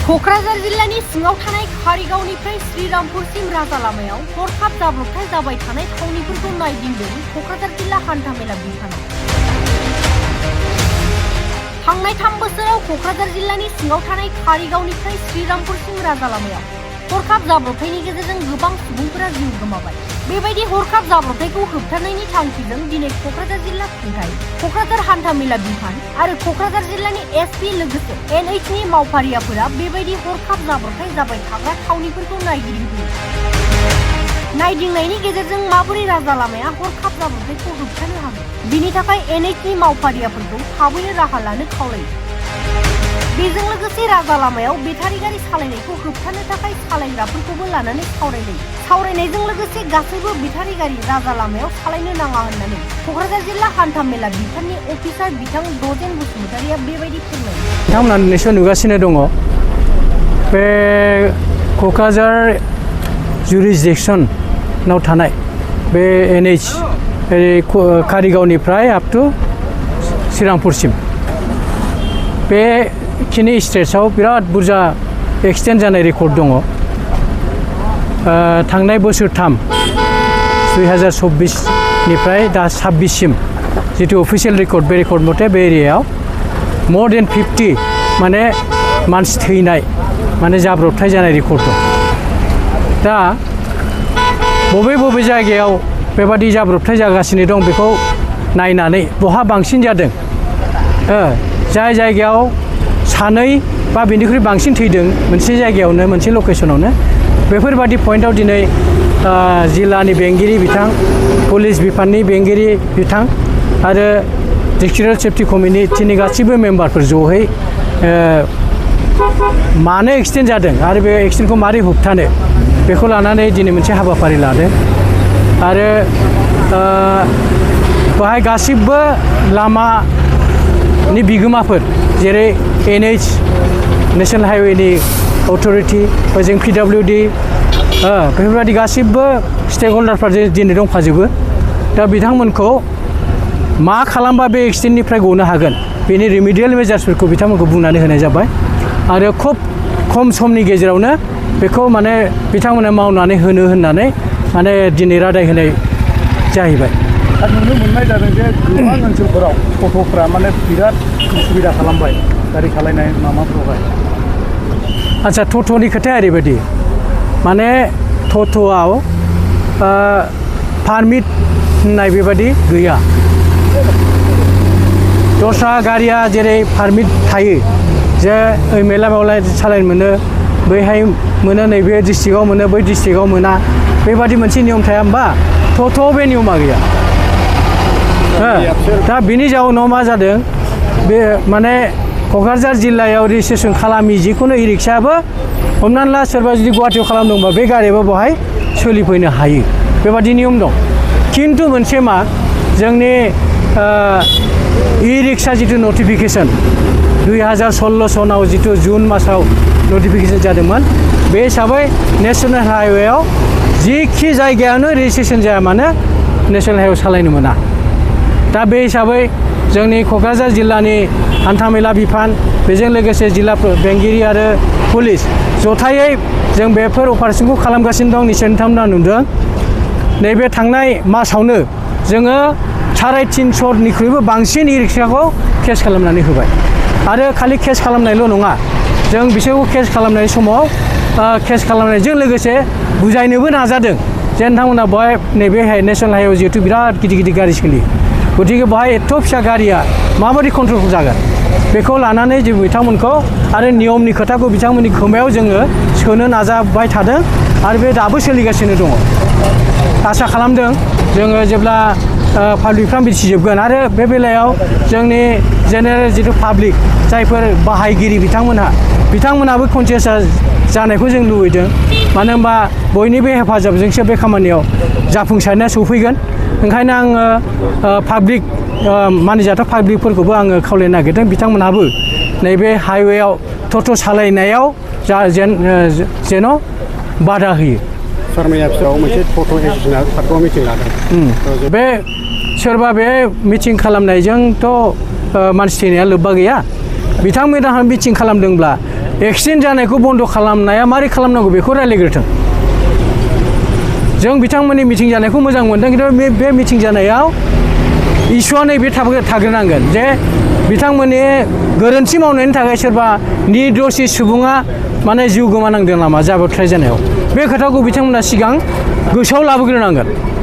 क'क्राझार जिल्लानि सिङाव थानाय कारिगावनिफ्राय श्रीरामपुरसिम राजा लामायाव हरखाब जाब्रबथाय जाबाय थानाय थावनिफोरखौ नायदिंदों क'क्राझार जिल्ला हान्थामेला बिफाना। थांनाय 3 बोसोराव क'क्राझार जिल्लानि सिङाव थानाय कारिगावनिफ्राय श्रीरामपुरसिम राजा लामायाव हरखाब जाब्रबथायनि गेजेरजों गोबां सुबुंफोरा जिउ गोमाबाय। बेबायदि हरखाब जाब्रबथायखौ होबथानायनि थांखिजों दिनै क'क्राझार जिल्ला खुंथाय, क'क्राझार हान्थामेला बिफान आरो क'क्राझार जिल्लानि एसपि लोगोसे एनएइचनि मावफारियाफोरा बेबायदि हरखाब जाब्रबथाय जाबाय थाग्रा थावनिफोरखौ नायगिदिंफैयो। नायदिंनायनि गेजेरजों माबोरै राजा लामाया हरखाब जाब्रबथायखौ होबथानो हागोन, बिनि थाखाय एनएइचनि मावफारियाफोरखौ थाबैनो राहा लानो खावलायो। बेजों लोगोसे राजा लामायाव बेटारि गारि सालायनायखौ होबथानो थाखाय सालायग्राफोरखौबो लानानै सावरायलायो। सावरायनायजों लोगोसे गासैबो बेटारि गारि राजा लामायाव सालायनो नाङा होननानै क'क्राझार जिल्ला हान्थामेला बिफाननि अफिसार बिथां दजेन बसुमतारिया बेबायदि फोरमायो। बिथांमोना निश्चय नुगासिनो दङ बे क'क्राझार जुरिसडिक्सनाव थानाय बे एनएइच कारिगावनिफ्राय आप टु श्रीरामपुरसिम बेखिनि स्ट्रेचआव बिराद बुरजा एक्सिडेन्ट जानाय रेकर्ड दङ। थांनाय बोसोरथाम 2024 निफ्राय दा 26 सिम जितु अफिसियेल रेकर्ड बे रेकर्ड मथे बे एरियायाव more than 50 माने मानसि थैनाय माने जाब्रबथाय जानाय रेकर्ड दं। दा बबे जायगायाव बेबादि जाब्रबथाय जागासिनो दं बेखौ नायनानै बहा बांसिन जादों, जाय जायगायाव सानै बा बेनिख्रुइ बांसिन थैदों मोनसे जायगायावनो मोनसे लकेसनावनो, बेफोरबादि पइन्टआव दिनै जिल्लानि बेंगिरि बिथां, पुलिस बिफाननि बेंगिरि बिथां आरो डिस्ट्रिक्ट सेफ्टि कमिटिनि गासैबो मेम्बारफोर जयै मानो एक्सिडेन्ट जादों आरो बे एक्सिडेन्टखौ मारै होबथानो बेखौ लानानै दिनै मोनसे हाबाफारि लादों। आरो बेहाय गासिबो लामानि बिगोमाफोर जेरै एनएइच नेशनेल हाइवेनि अथरिटि, ओजों पिडब्लिउडि बेफोरबायदि गासिबो स्टेक हल्डारफ्रा दिनै दंफाजोबो। दा बिथांमोनखौ मा खालामबा बे एक्सिडेन्टनिफ्राय गनो हागोन बेनि रिमिडियेल मेजार्सफोरखौ बिथांमोनखौ बुंनानै होनाय जाबाय आरो खुब खम समनि गेजेरावनो बेखौ माने बिथांमोना मावनानै होनो होननानै माने दिनै रादाय होनाय जाहैबाय। नुनो मोननाय जादों जे गोबां ओनसोलफोराव ट'ट'फ्रा माने बिराद उसुबिदा खालामबाय गारि सालायनाय माबाफ्रावहाय। आच्छा, ट'ट'नि खोथाया ओरैबायदि माने ट'ट'आव पारमिट होननाय बेबादि गैया। दस्रा गारिया जेरै पारमिट थायो जे ओइ मेला मावलाय सालायनो मोनो, बैहाय मोनो, नैबे डिस्ट्रिक्टआव मोनो, बै डिस्ट्रिक्टआव मोना, बेबादि मोनसे नियम थाया होमबा? ट'ट'आव बे नियमा गैया। दा बिनि जाउनाव मा जादों, बे माने क'क्राझार जिल्लायाव रेजिस्ट्रेसन खालामि जिखुनु इ रिक्सायाबो हमनानै ला सोरबा जुदि गुवाहाटियाव खालामदोंबा बे गारियाबो बेवहाय सोलिफैनो हायो, बेबादि नियम दं। खिन्थु मोनसे मा, जोंनि इ रिक्सा जिथु नटिफिकेसन 2016 सनाव जिथु जुन मासाव नटिफिकेसन जादोंमोन, बे हिसाबै नेशनेल हाइवेआव जिखि जायगायावनो रेजिस्ट्रेसन जाया मानो नेशनेल हाइवे सालायनो मोना। दा बे हिसाबै जोंनि क'क्राझार जिल्लानि हान्थामेला बिफान, बेजों लोगोसे जिल्ला बेंगिरि आरो पुलिस जथायै जों बेफोर अपारेशनखौ खालामगासिनो दं। निश्चय नोंथांमोना नुदों नैबे थांनाय मासावनो जोङो 350निख्रुइबो बांसिन इ रिक्साखौ केस खालामनानै होबाय। आरो खालि केस खालामनायल' नङा, जों बिसोरखौ केस खालामनाय समाव केस खालामनायजों लोगोसे बुजायनोबो नाजादों जे नोंथांमोना बेहाय नैबेहाय नेशनेल हाइवे जिहेतु बिराद गिदिर गारि सोलियो, गतिके बेहाय एथ' फिसा गारिया माबायदि कन्ट्रल जागोन बेखौ लानानै जों बिथांमोनखौ आरो नियमनि खोथाखौ बिथांमोननि खोमायाव जोङो सोनो नाजाबाय थादों आरो बे दाबो सोलिगासिनो दङ। आसा खालामदों जोङो जेब्ला पाब्लिकफ्रा मिथिजोबगोन आरो बे बेलायाव जोंनि जेनेरेल जिथु पाब्लिक जायफोर बाहायगिरि बिथांमोनाबो कनसियास जानायखौ जों लुबैदों। मानो होनबा बयनिबो हेफाजाबजोंसो बे खामानियाव जाफुंसारनाया सौफैगोन। ओंखायनो आङो पाब्लिक मानिजाथाव पाब्लिकफोरखौबो आङो खावलायनो नागिरदों बिथांमोनहाबो नैबे हाइवेआव ट'ट' सालायनायाव जेन' बादा होयो। सारमैया फिसाव मोनसे ट'ट' एस'सिएशना पार्कआव मिटिं लादों। बे सोरबा बे मिटिं खालामनायजोंथ' मानसि थैनाया लोब्बा गैया। बिथांमोनहा मिटिं खालामदोंब्ला एक्सिडेन्ट जानायखौ बन्द' खालामनाया मारै खालामनांगौ बेखौ रायज्लायग्रोथों। जों बिथांमोननि मिटिं जानायखौ मोजां मोनदों, खिन्थु बे मिटिं जानायाव इसुआ नैबे थाग्रोनांगोन जे बिथांमोननि गोरोन्थि मावनायनि थाखाय सोरबा निर्दोषि सुबुङा माने जिउ गोमानांदों नामा जाब्रबथाय जानायाव, बे खोथाखौ बिथांमोना सिगां गोसोआव लाबोग्रोनांगोन।